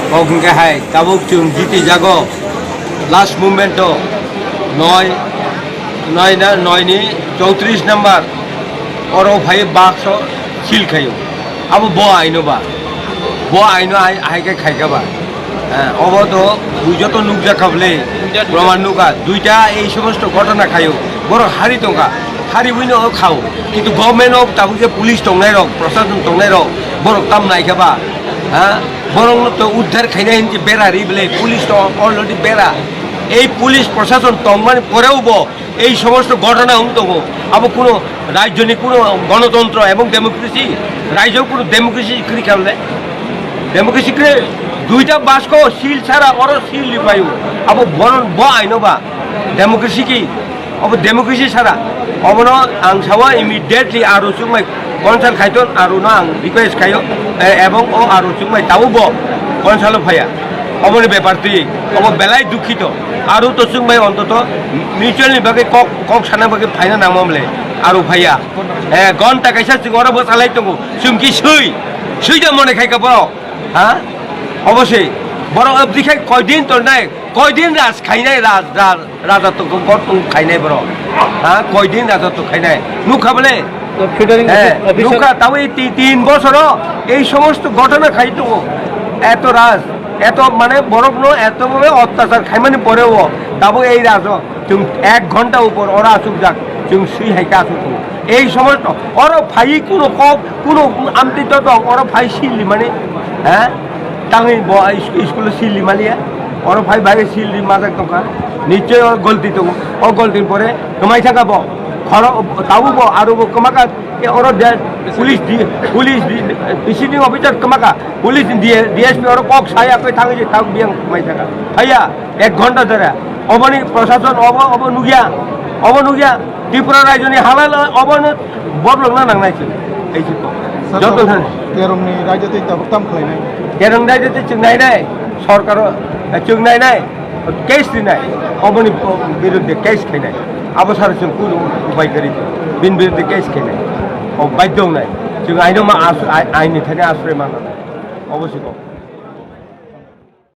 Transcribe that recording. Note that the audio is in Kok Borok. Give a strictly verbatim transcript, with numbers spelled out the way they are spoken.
Kok hwnkhe hai, tabuk chwng jiti jago, last movement o, noi, noi na, noi ni chowtris number, oro phai bakso seal khaio. Abo bo aino ba, bo aino hai, hai khe khaikha ba. Eh, obo to bui joto nukjakha bwle, proman nukha. Duita ei somosto ghotona khaio, borok hari tongkha, hari buino o khao. Kintu government o tabuk je police tongnai rok, prosason tongnai rok, borok tam naikha ba, ha? Borokno to uddhar khainai hinwi bera ri bwle, police to already bera. Ei police prosason tongmani poreo bo ei somosto ghotona wng tongo. Abo kuno rajyoni kuno gonotontro ebong democracy, rajyo kuno democracy kwrwi kha bwle? Democracy kwrwi? Duita basko seal sara oro seal ripaio. Abo bono bo aino ba democracy ki? Obo democracy sara. Obono ang sawa immediately aro chukmai consult khaiton, aro no ang request khaio, eh, ebong o aro chukmai tabuk bo consult o phaiya. Oboni bepar twi obo belai dukhito. Aro to chukmai ontoto mutual ni bagwi kok, kok sana bagwi phaina nangma mle aro phaiya. Eh, gonta kaisa chwng oro bwchalai tongo. Chwng ki swi, swi da mone khai ka borok. Ha? Oboswi borok abdi khai koidin tongnai, koidin raj khainai, raj, raj, raja to gor tong khainai borok. Ha? Koidin raja to khainai. Nukha bole? Federal Eh, officer nukha, tabo ei ti-, tin bosoro ei somosto ghotona khai tongo. Eto raj, eto mane borokno eto bhabe otyachar khaimani poreo tabuk ei rajo chwng ek ghonta upor oro achukjak, chwng swi hai khe achuk tongo. Ei somosto oro phaiwi kuno kok, kuno amtwi to tong, oro phai silli mani, ha? Tangwi bo is-, iskulo silli maliya, oro phai bai silli majak tongkha, nichoi o golti tongo, o golti pore kwmai thangkha bo, khoro tabuk bo aro bo kwmakha, e oro de, police di, police di, visiting officer kwmakha, police di, D S P oro kok saya khe thangwi je tabuk biyang kwmai thangkha, phaiya. Ek ghonta dhore oboni prosason obo, obo nukya, obo nukya. Tripura rajyoni halal obono borlokna nangnai chwng. Ei chwng Sir, joto thani. Terongni raida tei tabuk tam khlainai? Terong raida tei chwng nainai, sorkaro, eh, chwng nainai, case rinai, oboni birudde case khainai. Abo sara chwng kunu upai kwrwi, bini birudde case khainai. O baidhyo wngnai. Chwng aino ma as-, ai-, aini thani asroi manna nai. Obo se kok.